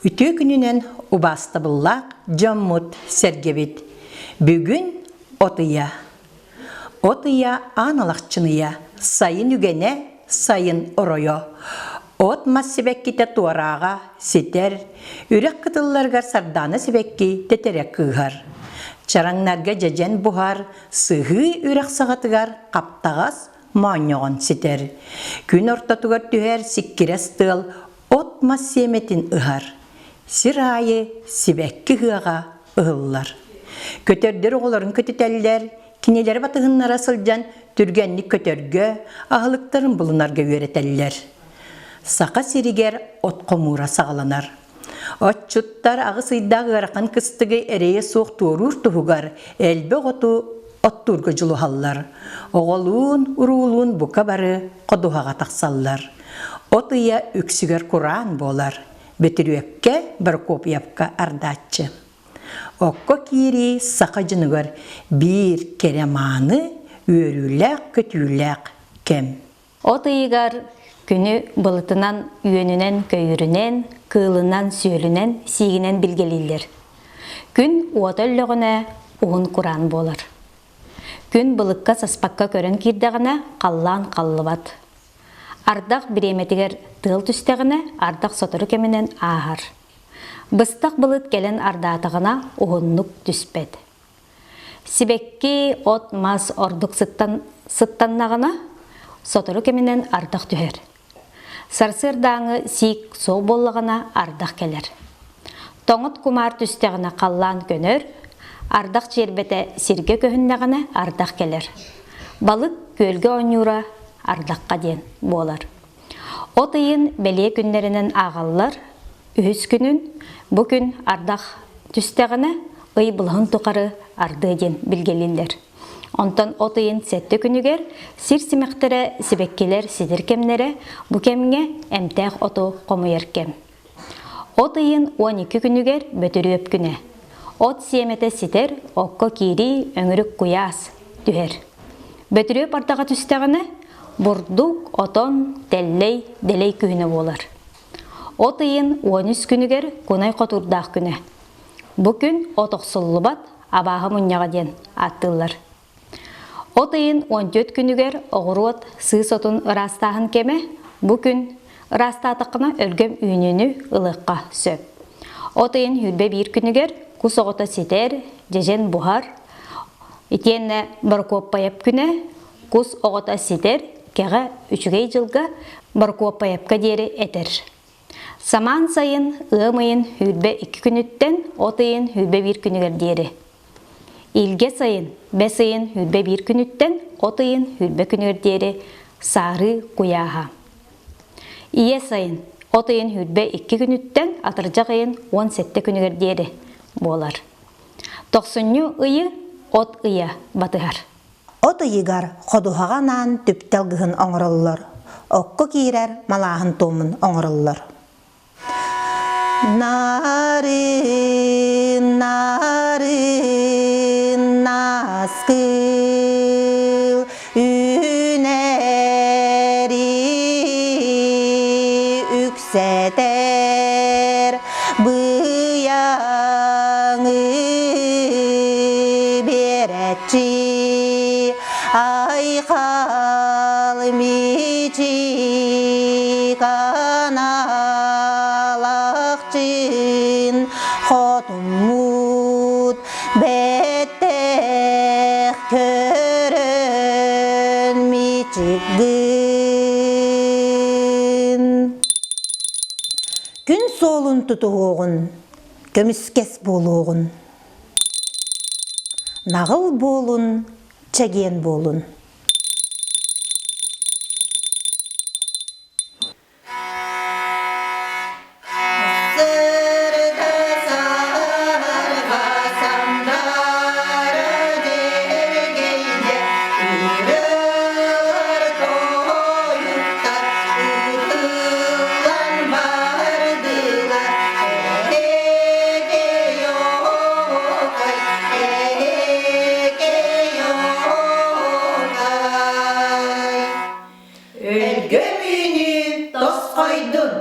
Үтүө күнүнэн убаастабыллаах дьоммут, сэргэбит. Бүгүн от ыйа. От ыйа аан алахчын ыйа, сайын үгэнэ, сайын оройо. От-мас сибэккитэ туорааҕа ситэр, үрэх кытылларыгар сардаана сибэкки тэтэрэ кыыһар. Чараҥнарга дьэдьэн буһар, сыһыы үрэх саҕатыгар хаптаҕас моонньоҕон ситэр. Күн ортотугар түһэр сиккирэс тыал от-мас сиэмэтин ыһар. Сир аайы сибэкки ыһыаҕа ыһыллар. Көтөрдөр оҕолорун көтүтэллэр, кинилэри батыһыннара сылдьан түргэнник көтөргө, аһылыктарын булунарга үөрэтэллэр. Саха сиригэр от хомуура саҕаланар. Отчуттар аҕыс ыйдаах ыарахан кыстыгы эрэйэ суох туоруур туһугар элбэх оту оттуурга дьулуһаллар. Оҕолуун, уруулуун бука бары ходуһаҕа тахсаллар. От ыйа үксүгэр кураан буолар. Бөтүрүөпкэ, Прокопьевка ардааччы. Окко киирии саха дьонугар биир кэрэ-мааны, үөрүүлээх-көтүүлээх кэм. От ыйыгар күнү былытынан, үөнүнэн-көйүүрүнэн, кыылынан-сүөлүнэн, сиигинэн билгэлииллэр. Күн уота өллөҕүнэ уһун кураан буолар. Күн былыкка саспакка көрөн киирдэҕинэ халлаан халлыбат. Ардах бириэмэтигэр тыал түстэҕинэ ардах сотору кэминэн ааһар. Быстах былыт кэлэн ардаатаҕына уһуннук түспэт. Сибэкки, от-мас ордук сыттан, сыттаннаҕына сотору кэминэн ардах түһэр. Сарсыардааҥы сиик суох буоллаҕына ардах кэлэр. Тоҥот кумаар түстэҕинэ халлаан көнөр, ардах чиэрбэтэ сиргэ көһүннэҕинэ ардах кэлэр. Балык күөлгэ оонньуура ардахха диэн буолар. От ыйын бэлиэ күннэринэн ааҕаллар. Үһүс күнүн бу күн ардах түстэҕинэ ый былаһын тухары ардыа диэн билгэлииллэр. Онтон от ыйын сэттэ күнүгэр сир симэхтэрэ, сибэккилэр ситэр кэмнэрэ бу кэмҥэ эмтээх оту хомуйар кэм. От ыйын 12 күнүгэр Бөтүрүөп күнэ. От сиэмэтэ ситэр, окко киирии, өҥүрүк куйаас түһэр. Бөтүрүөп ардаҕа түстэҕинэ, бурдук, отон, тэллэй, дэлэй күһүнэ буолар. От ыйын 13 күнүгэр кунай хотуурдаах күнэ. Бу күн от охсуллубат, абааһы мунньаҕа диэн ааттыыллар. От ыйын 14 күнүгэр оҕуруот сыыс отун ыраастааһын кэмэ бу күн ыраастаатаххына өлгөм үүнүүнү ылыахха сөп. От ыйын 21 күнүгэр кус оҕото ситэр, дьэдьэн буһар, итиэннэ Борокуоппайап күнэ кус оҕото ситэр, кэҕэ үчүгэй дьылга Борокуоппайапка диэри этэр. Самаан сайын ыам ыйын 22 күнүттэн от ыйын 21 күнүгэр диэри. Илгэ сайын бэс ыйын 21 күнүттэн от ыйын 20 күнүгэр диэри саарыы куйааһа. Ийэ сайын от ыйын 22 күнүттэн атырдьах ыйын 17 күнүгэр диэри буолар. Тохсунньу ыйы от ыйа батыһар. От ыйыгар ходуһаҕа анаан түптэ алгыһын оҥороллор, окко киирэр малааһын туомун оҥороллор. Нарын, нарын, наскыл үүнэри үксэтэр быйаҥы биэрээччи айхал мичик аналахчын хотуммут бэттэх көрөн мичик гын. Күн суолун тутуһуоҕун, көмүскэс буолуоҕун. Наҕыл буолун, чэгиэн буолун. Өлгөм үүнүү тосхойдун!